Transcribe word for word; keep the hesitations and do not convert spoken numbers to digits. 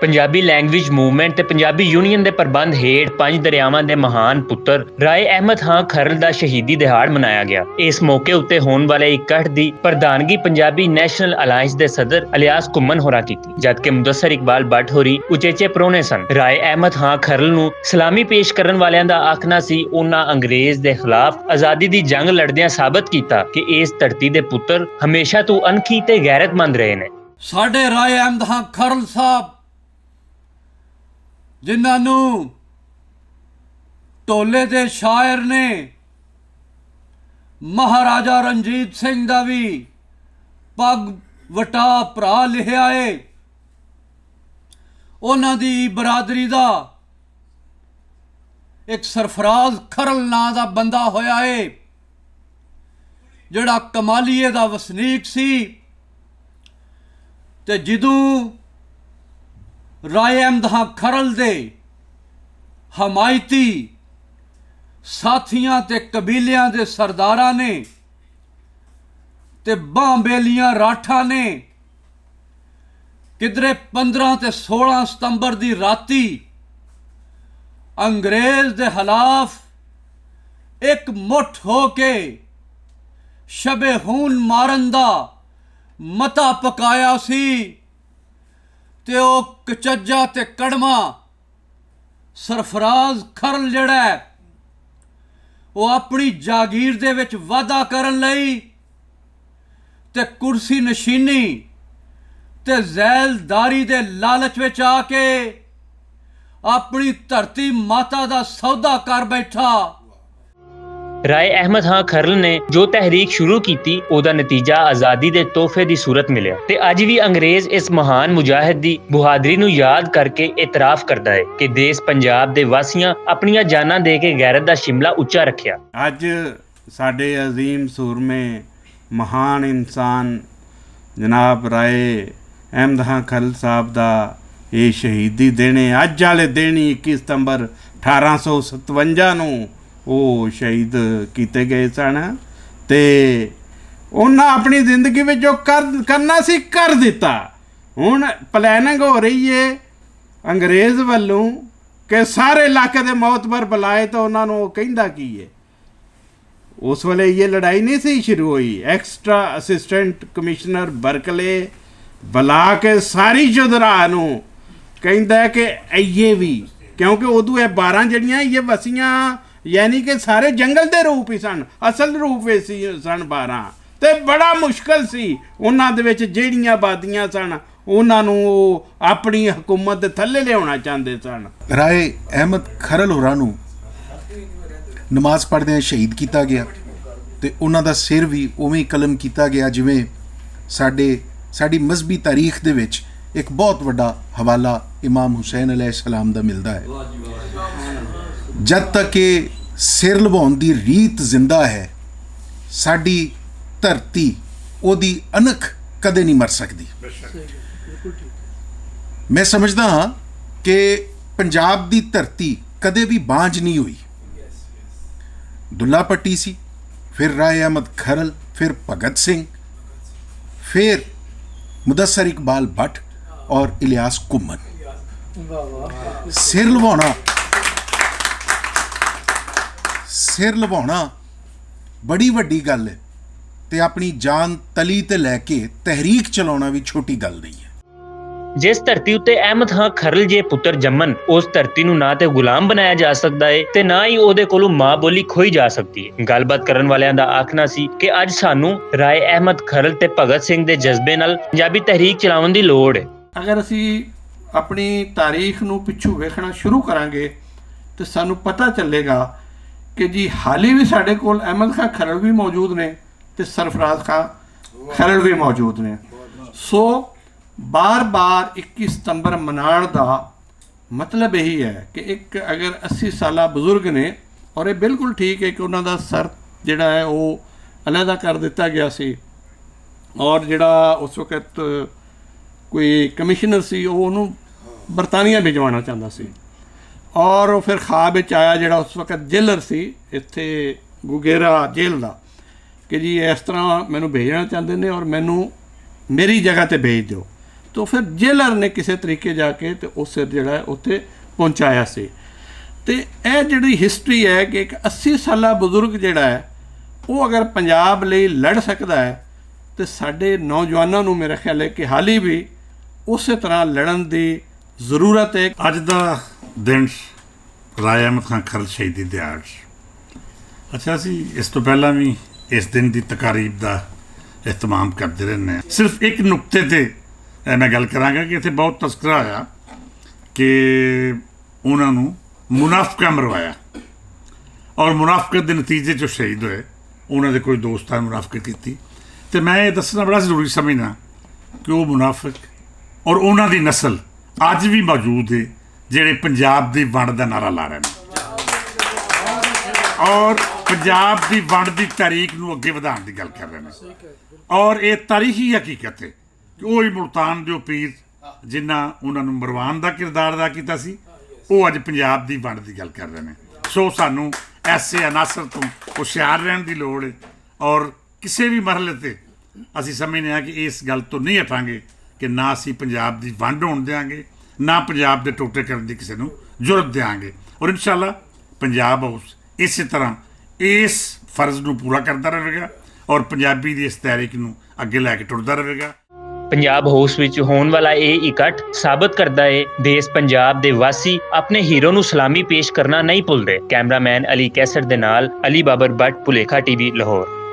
پنجابی لینگویج موومنٹ تے پنجابی یونین دے پربند ہیٹھ پنج دریاواں دے مہان پتر رائے احمد ہاں کھرل دا شہیدی دہاڑ منایا گیا۔ اس موقع اتے ہون والے اکٹھ دی پردھانگی پنجابی نیشنل الائنس دے صدر الیاس کمن ہوراں کیتی، جدکہ مدثر اقبال بٹ ہوری اچیچے پرونے سن۔ رائے احمد ہاں کھرل نوں سلامی پیش کرن والیاں دا آکھنا سی، انہاں انگریز دے خلاف آزادی دی جنگ لڑدیاں ثابت کیتا کہ اس دھرتی دے پتر ہمیشہ تو انکھی تے غیرت مند رہے نے۔ ساڈے رائے احمد ہاں کھرل صاحب، جنہاں نوں ٹولے دے شاعر نے مہاراجا رنجیت سنگھ دا وی پگ وٹا پرا لکھیا ہے، انہاں دی برادری دا ایک سرفراز کھرل ناں دا بندہ ہویا ہے، جڑا کمالیے دا وسنیک سی۔ تے جدوں رائے احمد ہاں کھرل دے حمایتی ساتھیاں تے قبیلیاں دے سرداراں نے تے بانبیلیاں راٹھاں نے کدرے پندرہ تے سولہ ستمبر دی راتی انگریز دے خلاف اک مٹھ ہو کے شب ہون مارن دا متا پکایا سی، تے او کچجا تے کڑما سرفراز کھرل جڑا ہے، او اپنی جاگیر دے وچ وعدہ کرن لئی تے کرسی نشینی تے ذیل داری دے لالچ وچ آ کے اپنی دھرتی ماتا دا سودا کر بیٹھا۔ رائے احمد ہاں کھرل نے جو تحریک شروع کیتی، اوہدا نتیجہ آزادی دے تحفے دی صورت ملیا تے اج وی انگریز اس مہان مجاہد دی بہادری نوں یاد کر کے اعتراف کردا ہے کہ دیس پنجاب دے واسیاں اپنیاں جاناں دے کے غیرت دا شملہ اچا رکھیا۔ اج ساڈے عظیم سورمے، مہان انسان جناب رائے احمد ہاں کھل صاحب دا اے شہیدی دینے اج والے دن ہی اکی ستمبر اٹھارہ سو ستونجا نوں او شہید کیتے گئے سن۔ تے انہاں اپنی زندگی وچ جو کر کرنا سی کر دتا۔ ہن پلاننگ ہو رہی ہے انگریز ولوں کہ سارے علاقے دے معتبر بلائے تے انہاں نوں او کہندا کی ہے۔ اس ویلے یہ لڑائی نہیں سی شروع ہوئی۔ ایکسٹرا اسسٹنٹ کمشنر برکلے بلا کے ساری شدرا نو کہندا ہے کہ ایے وی، کیونکہ ادو اے بارہ جڑیاں یہ وسیاں، یعنی کہ سارے جنگل دے روپ ہی سن، اصل روپ وچ سی سن بارہ۔ تے بڑا مشکل سی انہاں دے وچ جیڑیاں آبادیاں سن انہاں نوں او اپنی حکومت دے تھلے لیاونا چاہندے سن۔ رائے احمد کھرل ہوراں نوں نماز پڑھدیاں شہید کیتا گیا تے انہاں دا سر وی اوویں قلم کیتا گیا جویں ساڈے ساڈی مذہبی تاریخ دے وچ ایک بہت وڈا حوالہ امام حسین علیہ السلام دا ملدا ہے۔ جد تک کہ سر لواؤن دی ریت زندہ ہے، ساڈی دھرتی، او دی انکھ کدے نہیں مر سکدی۔ میں سمجھدا ہاں کہ پنجاب دی دھرتی کدے بھی بانجھ نہیں ہوئی۔ دلہ پٹی سی، پھر رائے احمد کھرل، پھر بھگت سنگھ، پھر مدثر اقبال بٹ اور الیاس کمن۔ سر لوانا، سر لوانا بڑی وڈی گل ہے، تے اپنی جان تلی تے لے کے تحریک چلاونا وی چھوٹی گل نہیں ہے۔ جس دھرتی اتے احمد ہاں کھرل جے پتر جمن، اس دھرتی نوں نہ تے غلام بنایا جا سکدا ہے تے نہ ہی اوہدے کولوں ماں بولی کھوئی جا سکدی ہے۔ گل بات کرن والیاں دا آکھنا سی کہ اج سانوں رائے احمد کھرل تے بھگت سنگھ دے جذبے نال پنجابی تحریک چلاون دی لوڑ ہے۔ اگر اسی اپنی تاریخ نوں پچھوں ویکھنا شروع کراں گے تے سانوں پتہ چلے گا کہ جی حالی وی ساڈے کول احمد خان کھرڑ وی موجود نے تے سرفراز خان کھرڑ وی موجود نے۔ سو بار بار اکی ستمبر منان دا مطلب یہی ہے کہ ایک اگر اسی سالہ بزرگ نے اور یہ بالکل ٹھیک ہے کہ انہاں دا سر جڑا ہے وہ علیحدہ کر دتا گیا سی اور جڑا اس وقت کوئی کمشنر سی وہ انہوں برطانیہ بھجوانا چاہتا سی اور وہ پھر خواب وچ آیا جڑا اس وقت جیلر سی اتھے گوگیرا جیل دا کہ جی اس طرح مینوں بھیجنا چاہتے نے اور مینوں میری جگہ تے بھیج دیو۔ تو پھر جیلر نے کسے طریقے جا کے تے اس جڑا ہے اتھے پہنچایا سی۔ تے اے جڑی ہسٹری ہے کہ ایک اسی سالہ بزرگ جڑا ہے، وہ اگر پنجاب لئی لڑ سکدا ہے، تے ساڈے نوجواناں نوں میرا خیال ہے کہ حالی بھی اسے طرح لڑن دی ضرورت ہے۔ اج دا دن رائے احمد خان کھرل شہیدی دیہاڑ۔ اچھا، اسی اس تو پہلاں بھی اس دن دی تقاریب دا اہتمام کردے رہنے ہیں۔ صرف ایک نقطے تے، اے، میں گل کراں گا کہ اتھے بہت تذکرہ ہویا کہ انہاں نوں منافقہ مروایا اور منافقت دے نتیجے چ شہید ہوئے۔ انہاں دے کوئی دوستاں نے منافقت کیتی۔ تے میں یہ دسنا بڑا ضروری سمجھنا کہ وہ منافق اور انہاں دی نسل اج بھی موجود ہے، جڑے پنجاب دی ونڈ دا نعرہ لا رہے ہیں اور پنجاب دی ونڈ دی تاریخ نو اگے ودھان دی گل کر رہے ہیں۔ اور یہ تاریخی حقیقت ہے کہ وہی ملتان دے پیر جنہاں انہاں نوں مروان دا کردار ادا کیتا سی، وہ اج پنجاب دی ونڈ دی گل کر رہے ہیں۔ سو سانوں ایسے عناصر تو ہوشیار رہن دی لوڑ ہے اور کسے بھی مرحلے تے اسی سمجھنے ہاں کہ اس گل تو نہیں ہٹاں گے کہ نہ اسی پنجاب دی ونڈ ہون دیاں گے، نہ پنجاب دے ٹوٹے کرن دی کسے نوں جرت دیاں گے۔ اور انشاءاللہ پنجاب ہاؤس اسی طرح اس فرض نوں پورا کردا رہے گا اور پنجابی دی اس تحریک نوں اگے لے کے ٹردا رہے گا۔ پنجاب ہاؤس وچ ہون والا اے اکٹھ ثابت کردا اے، دیس پنجاب دے واسی اپنے ہیرو نوں سلامی پیش کرنا نہیں بھلدے۔ کیمرہ مین علی کیسٹ دے نال علی بابر بٹ، پلیکھا ٹی وی، لاہور۔